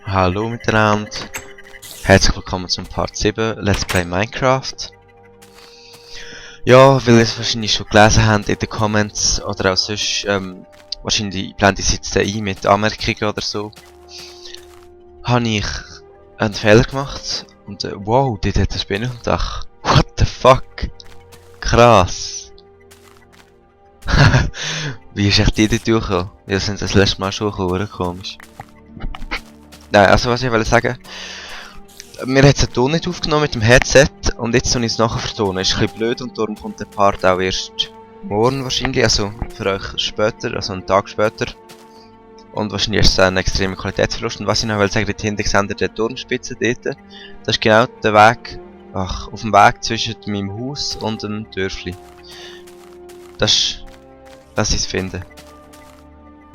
Hallo miteinander, herzlich willkommen zum Part 7 Let's Play Minecraft. Ja, weil ihr es wahrscheinlich schon gelesen habt in den Comments oder auch sonst, wahrscheinlich blende ich es jetzt ein mit Anmerkungen oder so, habe ich einen Fehler gemacht und wow, dort hat eine Spinne auf dem Dach. What the fuck? Krass. Wie ist echt die dort durchgekommen? Ja, sind das letzte Mal schon gekommen, komisch. Nein, also was ich wollte sagen, mir hat es den Ton nicht aufgenommen mit dem Headset und jetzt tue ich es nachher vertonen. Ist ein bisschen blöd und darum kommt der Part auch erst morgen wahrscheinlich, also für euch später, also einen Tag später. Und wahrscheinlich ist es ein extremer Qualitätsverlust. Und was ich noch will sagen, dort hinten seht ihr die Turmspitze dort. Das ist genau der Weg, auf dem Weg zwischen meinem Haus und dem Dörfli. Das ich es finde.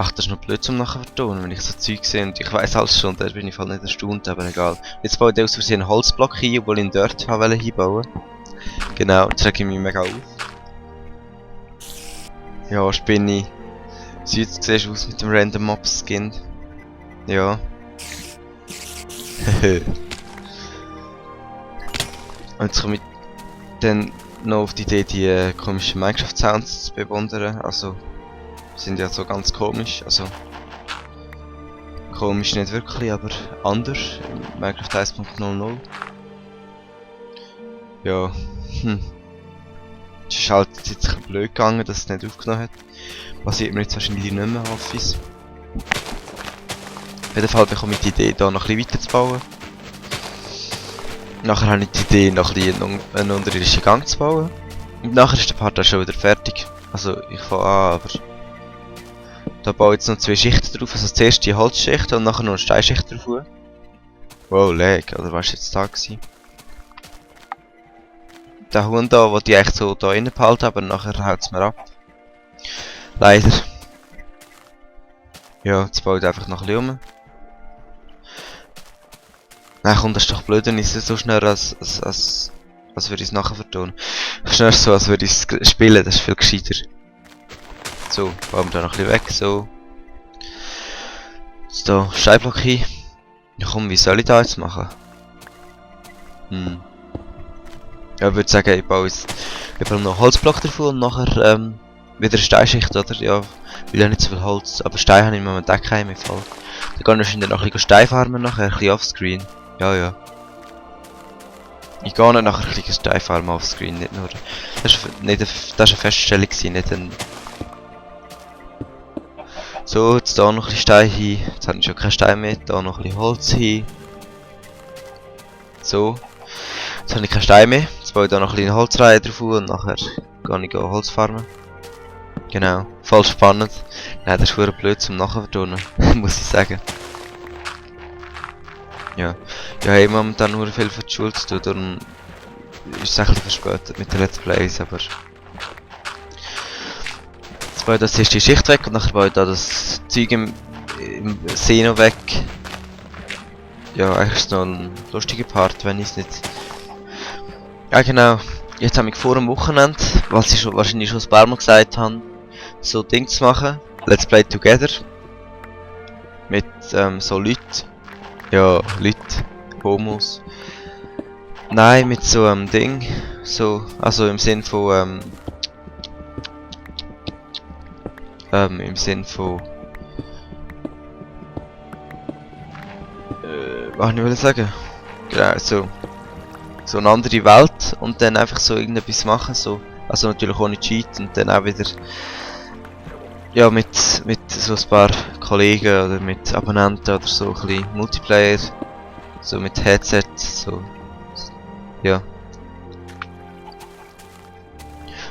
Ach, das ist noch blöd zum nachher vertonen, wenn ich so Zeug sehe und ich weiss alles schon, da bin ich voll nicht erstaunt, aber egal. Jetzt baue ich aus Versehen einen Holzblock hin, obwohl ich ihn dort hinbauen wollte. Genau, jetzt reg ich mich mega auf. Ja, Spinni. Jetzt siehst du aus mit dem Random Mob Skin. Ja. Und jetzt komme ich dann noch auf die Idee, die komischen Minecraft Sounds zu bewundern, also sind ja so ganz komisch, also komisch nicht wirklich, aber anders in Minecraft 1.00. Ja, es ist halt jetzt ein bisschen blöd gegangen, dass es nicht aufgenommen hat. Passiert mir jetzt wahrscheinlich nicht mehr, hoffe ich. Auf jeden Fall bekomme ich die Idee, hier noch ein bisschen weiter zu bauen. Nachher habe ich die Idee, noch ein bisschen einen unterirdischen Gang zu bauen. Und nachher ist der Part auch schon wieder fertig. Also ich fange an, aber da baue ich jetzt noch 2 Schichten drauf, also zuerst die Holzschicht und nachher noch eine Steinschicht drauf. Wow, lag, oder was war jetzt da gewesen? Der Hund da, wollte ich eigentlich so da rein behalten, aber nachher haut es mir ab. Leider. Ja, jetzt baue ich einfach noch ein bisschen um. Nein, komm, das ist doch blöd, wenn ich es so schnell als würde ich es nachher vertonen. Schnell so, als würde ich es spielen, das ist viel gescheiter. So, bauen wir da noch ein bisschen weg, so. Jetzt hier Steinblock hin. Ja komm, wie soll ich das jetzt machen? Ja, ich würde sagen, ich baue jetzt noch einen Holzblock davon und nachher wieder eine Steinschicht, oder? Ja, will ja nicht so viel Holz, aber Stein habe ich momentan keinen im Fall. Dann kann ich wahrscheinlich noch ein bisschen Stein farmen nachher, ein bisschen offscreen. Ja. Ich gehe nicht nachher ein bisschen Stein farmen offscreen, nicht nur. Das war eine Feststellung, nicht ein... So, jetzt hier noch ein bisschen Stein hin. Jetzt habe ich schon keinen Stein mehr. Hier noch ein bisschen Holz hin. So. Jetzt habe ich keinen Stein mehr. Jetzt baue ich hier noch ein bisschen Holzreihe drauf und nachher gehe ich Holz farmen. Genau. Voll spannend. Nein, das ist verdammt blöd zum Nachvertonen, muss ich sagen. Ja. Ja, ich habe momentan nur viel für die Schule zu tun, darum ist es ein bisschen verspätet mit den Let's Plays, aber... Jetzt baue ich das erste Schicht weg und nachher baue ich da das Zeug im See noch weg. Ja, eigentlich ist es noch ein lustiger Part, wenn ich es nicht... Ja genau, jetzt habe ich vor dem Wochenende, was ich wahrscheinlich schon ein paar Mal gesagt habe, so Ding zu machen, Let's Play Together. Mit so Leuten. Ja, Leute, Homos. Nein, mit so einem Ding, so, also im Sinn von, im Sinn von, was ich will sagen? Genau, so eine andere Welt und dann einfach so irgendetwas machen, so, also natürlich ohne Cheat und dann auch wieder, ja, mit so ein paar Kollegen oder mit Abonnenten oder so ein bisschen Multiplayer, so mit Headset, so, ja.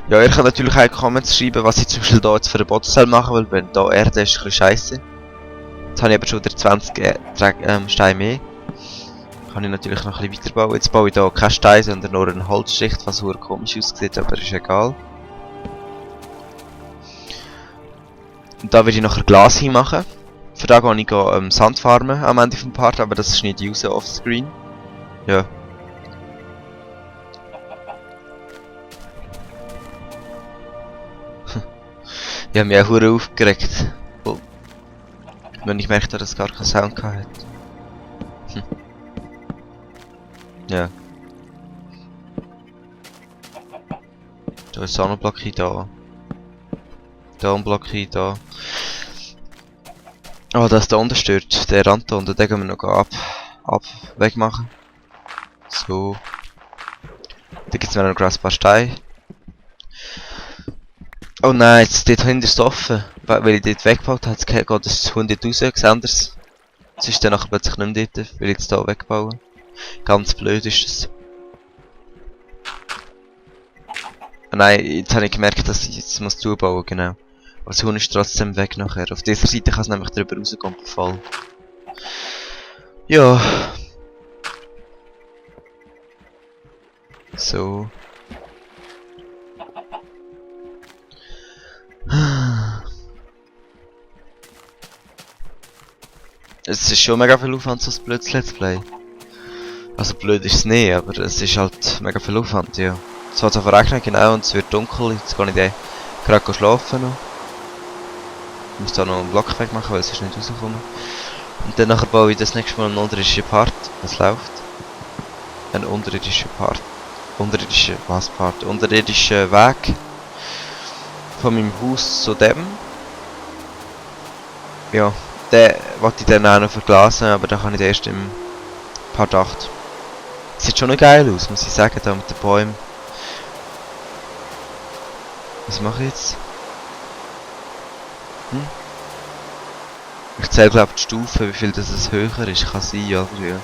Ja, ihr könnt natürlich auch Comments schreiben, was ich zum Beispiel da jetzt für eine Bodenseil machen will, wenn da Erde ist, ein bisschen scheisse. Jetzt habe ich aber schon wieder 20 Steine mehr. Kann ich natürlich noch ein bisschen weiterbauen. Jetzt baue ich hier keinen Stein, sondern nur eine Holzschicht, was sehr komisch aussieht, aber ist egal. Und da werde ich nachher Glas hinmachen. Für da gehe ich Sand farmen am Ende vom Part, aber das schneide ich raus offscreen. Ja. Ich habe mich auch aufgeregt. Wenn ich merkte, dass es gar keinen Sound hatte. Ja. Da ist auch noch ein Block da. Da ein Block da. Oh, das da unten stört. Der Rand da unten, den gehen wir noch wegmachen. So. Da gibt es noch ein paar Steine. Oh nein, jetzt dort hinten ist es offen. Weil ich dort weggebaut habe, geht das Hund dort raus, anders. Es ist dann nachher plötzlich nicht mehr dort, weil ich jetzt hier wegbauen. Ganz blöd ist das. Oh nein, jetzt habe ich gemerkt, dass ich jetzt muss zubauen, genau. Aber das Huhn ist trotzdem weg nachher. Auf dieser Seite kann es nämlich drüber rauskommen, voll. Ja. So. Es ist schon mega viel Aufwand, so ein blödes Let's Play. Also blöd ist es nicht, aber es ist halt mega viel Aufwand, ja. Es wird verregnen, genau, und es wird dunkel. Jetzt kann ich dann gerade schlafen noch. Ich muss da noch einen Block wegmachen, weil es ist nicht rausgekommen. Und dann nachher baue ich das nächste Mal einen unterirdischen Part. Was läuft? Ein unterirdischer Part. Unterirdischer Weg. Von meinem Haus zu dem. Ja, den wollte ich dann auch noch verglasen, aber dann kann ich den erst im Part 8. Sieht schon noch geil aus, muss ich sagen, da mit den Bäumen. Was mache ich jetzt? Ich zähle glaube die Stufen, wie viel das höher ist, kann sein, oder? Ja.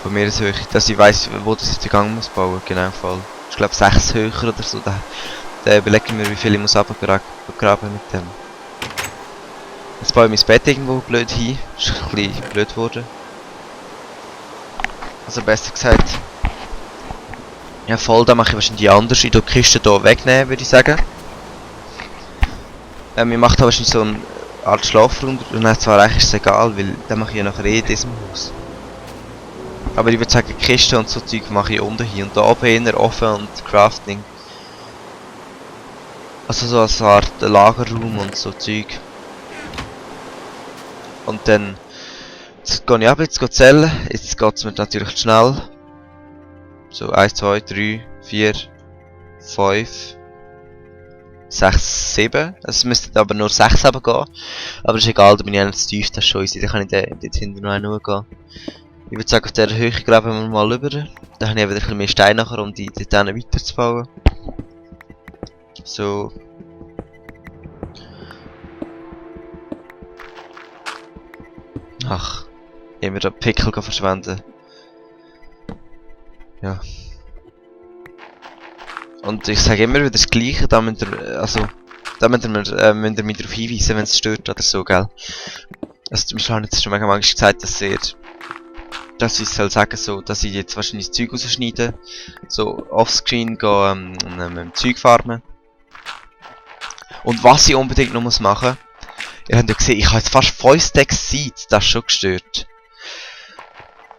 Von mir ist höher, dass ich weiss, wo das jetzt den Gang muss bauen, genau, voll. Ich glaube 6 höher oder so, da überlege ich mir, wie viel ich muss abgraben mit dem. Jetzt baue ich mein Bett irgendwo blöd hin, ist ein bisschen blöd geworden. Also besser gesagt, ja voll, da mache ich wahrscheinlich anders, ich tue die Kiste hier wegnehmen, würde ich sagen. Ich mache da wahrscheinlich so eine Art Schlafraum, und dann zwar eigentlich ist es egal, weil dann mache ich ja nachher in diesem Haus. Aber ich würde sagen, die Kiste und so Zeug mache ich unten hier und da oben eher offen und Crafting. Also so als Art Lagerraum und so Zeug. Und dann jetzt gehe ich ab, jetzt zählen. Jetzt geht es mir natürlich schnell. So 1, 2, 3, 4, 5, 6, 7. Es müsste aber nur 6 gehen. Aber ist egal, da bin ich eigentlich zu tief, das ist schon easy. Dann kann ich dort hinten noch einen gehen. Ich würde sagen, auf dieser Höhe graben wir mal rüber. Dann habe ich wieder ein bisschen mehr Steine nachher, um die dort weiterzubauen. So. Ach, immer den Pickel verschwenden. Ja. Und ich sage immer wieder das Gleiche, da müsst ihr, also, da müsst ihr mich darauf hinweisen, wenn es stört oder so, gell. Also zum Beispiel habe ich jetzt schon manchmal gesagt, dass ich soll sagen, so, dass ich jetzt wahrscheinlich das Zeug rausschneide, so offscreen gehen, Zeug farmen. Und was ich unbedingt noch machen muss, ihr habt ja gesehen, ich habe jetzt fast 5 Stacks Seeds, das ist schon gestört.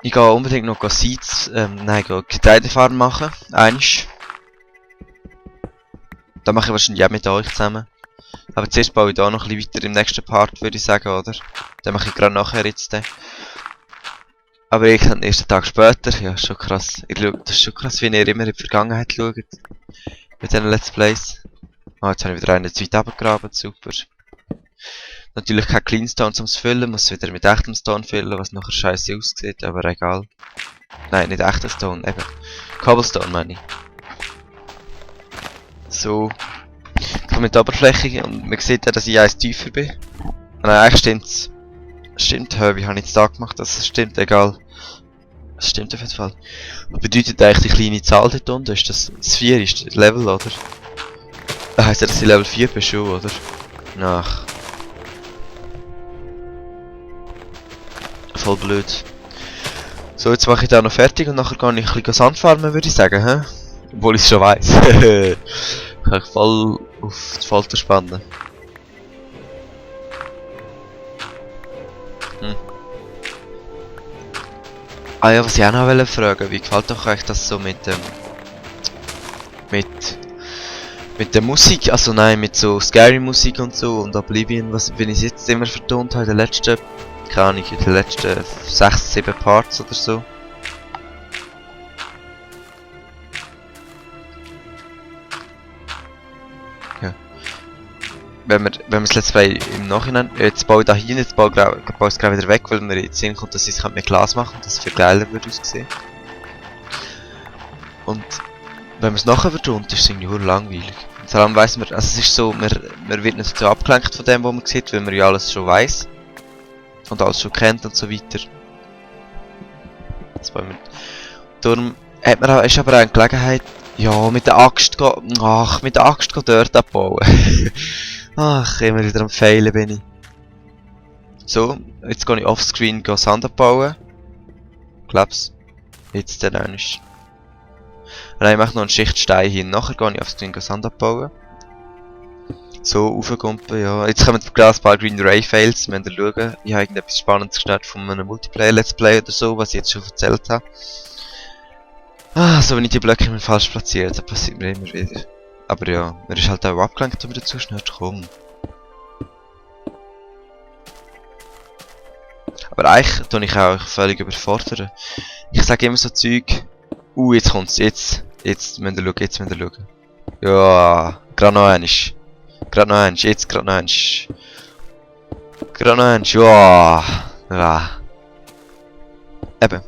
Ich gehe unbedingt noch Seeds, Getreidefarm machen, einisch. Das mache ich wahrscheinlich auch mit euch zusammen. Aber zuerst baue ich da noch ein bisschen weiter im nächsten Part, würde ich sagen, oder? Dann mache ich gerade nachher jetzt den. Aber ich den ersten Tag später, ja, schon krass. Das ist schon krass, wie ihr immer in die Vergangenheit schaut. Mit diesen Let's Plays. Ah, jetzt habe ich wieder einen zu weit abgegraben, super. Natürlich kein Cleanstone zum Füllen, muss wieder mit echtem Stone füllen, was nachher scheiße aussieht, aber egal. Nein, nicht echter Stone, eben. Cobblestone meine ich. So. Jetzt komme ich in die Oberfläche und man sieht ja, dass ich eins tiefer bin. Nein, eigentlich stimmt's. Stimmt, wie habe ich jetzt da gemacht? Das stimmt, egal. Das stimmt auf jeden Fall. Was bedeutet eigentlich die kleine Zahl dort unten? Ist das 4 ist das Level, oder? Das heisst ja, dass ich Level 4 bin schon, oder? Ach. Voll blöd. So, jetzt mache ich da noch fertig und nachher gehe ich ein bisschen Sand farmen, würde ich sagen, hä? Obwohl ich es schon weiss. Kann ich voll auf die Folter spannen. Ah ja, was ich auch noch fragen, wie gefällt euch das so mit der Musik, also nein, mit so Scary Musik und so und Oblivion, wenn ich es jetzt immer vertont habe, in den letzten, keine Ahnung, in den letzten 6, 7 Parts oder so. wenn wir das Let's Play im Nachhinein, jetzt baue ich da hin, jetzt baue ich es gerade wieder weg, weil mir in den Sinn kommt, dass ich es mit Glas machen kann, dass es viel geiler wird aussehen. Und wenn wir es nachher tun, ist es irgendwie langweilig. Und vor allem weiss man, also es ist so, man wird nicht so abgelenkt von dem, was man sieht, weil man ja alles schon weiss. Und alles schon kennt und so weiter. Darum hat man, ist aber auch eine Gelegenheit, ja, mit der Axt dort abbauen. Ach, immer wieder am Feilen bin ich. So, jetzt gehe ich offscreen Sand abbauen. Glaub's. Jetzt dann einmal. Dann ich mache noch eine Schicht Stein hin. Nachher gehe ich offscreen Sand abbauen. So, raufgumpen, ja. Jetzt kommen ein paar Green Ray Fails. Wir müssen schauen. Ich habe irgendetwas Spannendes gestartet von einem Multiplayer Let's Play oder so, was ich jetzt schon erzählt habe. Ah, so wenn ich die Blöcke immer falsch platziere, das passiert mir immer wieder. Aber ja, man ist halt auch abgelenkt, wenn man dazu schnell kommt. Aber eigentlich tue ich auch völlig überfordern. Ich sage immer so Zeug, jetzt kommt's, jetzt müssen wir schauen. Ja, gerade noch eins, ja. Eben.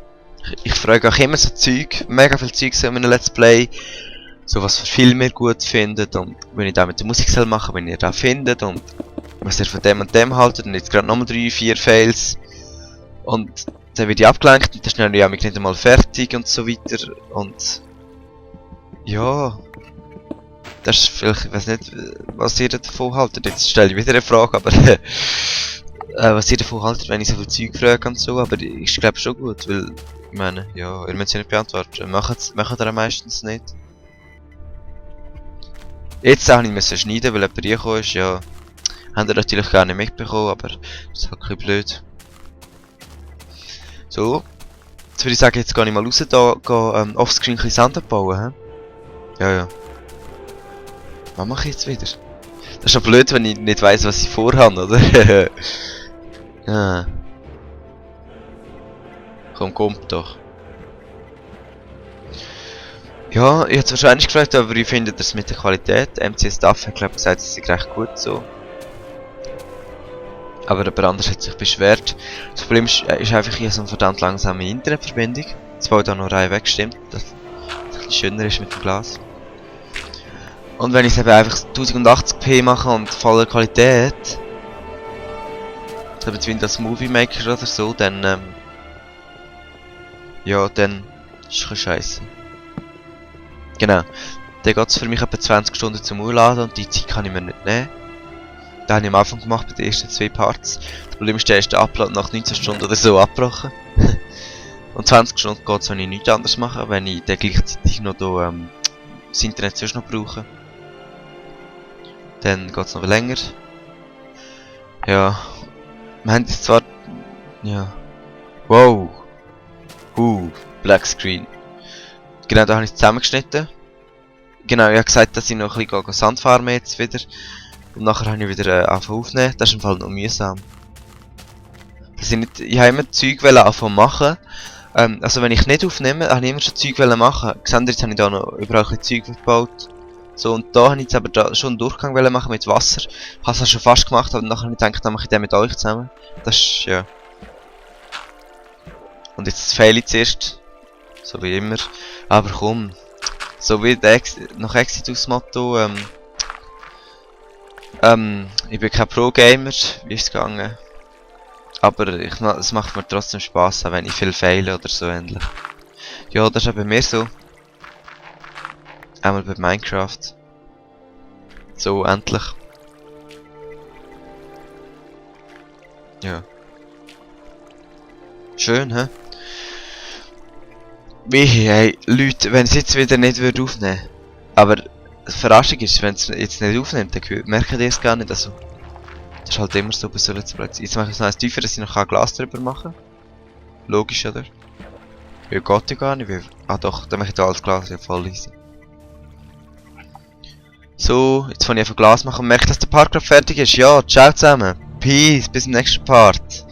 Ich frage auch immer so Zeug, mega viel Zeug so in einem Let's Play. So was für Filme ihr gut findet und wenn ich da mit der Musik soll machen, wenn ihr da findet und was ihr von dem und dem haltet und jetzt gerade nochmal 3, 4 Fails. Und dann wird ich abgelenkt und dann schnell ja mich nicht einmal fertig und so weiter und ja, das ist vielleicht, ich weiß nicht, was ihr davon haltet. Jetzt stelle ich wieder eine Frage, aber was ihr davon haltet, wenn ich so viel Zeug frage und so, aber ich glaube schon gut, weil ich meine, ja, ihr müsst sie nicht beantworten. Macht ihr meistens nicht. Jetzt auch nicht müssen schneiden, weil jemand reingekommen ist, ja. Habt ihr natürlich gar nicht mitbekommen, aber das ist halt ein bisschen blöd. So. Jetzt würde ich sagen, jetzt gehe ich mal raus, da offscreen ein bisschen Sand abbauen, he? Ja. Was mache ich jetzt wieder? Das ist schon blöd, wenn ich nicht weiss, was ich vorhabe, oder? Ja. Komm doch. Ja, ich hätte es wahrscheinlich gefragt, aber ich finde das mit der Qualität. MC Staff hat glaube ich gesagt, es ist recht gut so. Aber jemand anderes hat sich beschwert. Das Problem ist einfach hier so eine verdammt langsame Internetverbindung. Jetzt baut da noch Reihe weg, stimmt. Dass es ein bisschen schöner ist mit dem Glas. Und wenn ich es eben einfach 1080p mache und voller Qualität, so wie das Movie Maker oder so, dann ja, dann ist es ein bisschen scheisse. Genau. Dann geht es für mich etwa 20 Stunden zum Urladen und die Zeit kann ich mir nicht nehmen. Das habe ich am Anfang gemacht bei den ersten 2 Parts. Das Problem ist, der erste Upload nach 19 Stunden oder so abgebrochen. Und 20 Stunden geht es, wenn ich nichts anderes mache, wenn ich dann gleichzeitig noch da, das Internet sonst noch brauche. Dann geht es noch länger. Ja. Wir haben jetzt zwar... Ja. Wow. Black Screen. Genau, da habe ich es zusammengeschnitten. Genau, ich habe gesagt, dass ich noch ein bisschen Sand farme jetzt wieder. Und nachher habe ich wieder angefangen aufnehmen. Das ist im Fall noch mühsam. Ich habe immer Zeug anfangen machen. Also wenn ich nicht aufnehme, habe ich immer schon Zeug machen. Seht ihr, jetzt habe ich da noch überall ein bisschen Zeug gebaut. So, und da habe ich jetzt aber da schon einen Durchgang machen mit Wasser. Ich habe es schon fast gemacht, aber nachher habe ich gedacht, dann mache ich den mit euch zusammen. Das ist, ja. Und jetzt fehle ich zuerst. So wie immer. Aber komm. So wie nach Exodus Motto, ich bin kein Pro-Gamer, wie ist es gegangen. Aber es macht mir trotzdem Spaß, auch wenn ich viel fehle oder so ähnlich. Ja, das ist auch bei mir so. Einmal bei Minecraft. So, endlich. Ja. Schön, hä? Wie, hey, Leute, wenn es jetzt wieder nicht aufnehmen würde. Aber die Verraschung ist, wenn es jetzt nicht aufnimmt, dann merken die es gar nicht. Also, das ist halt immer so bei so Let's Plays. Jetzt mache ich es noch eins tiefer, dass ich noch Glas drüber machen kann. Logisch, oder? Ja, geht ja gar nicht. Doch, dann mache ich da alles Glas, ja voll easy. So, jetzt fange ich einfach Glas machen und merke, dass der Part gerade fertig ist. Ja, ciao zusammen. Peace, bis zum nächsten Part.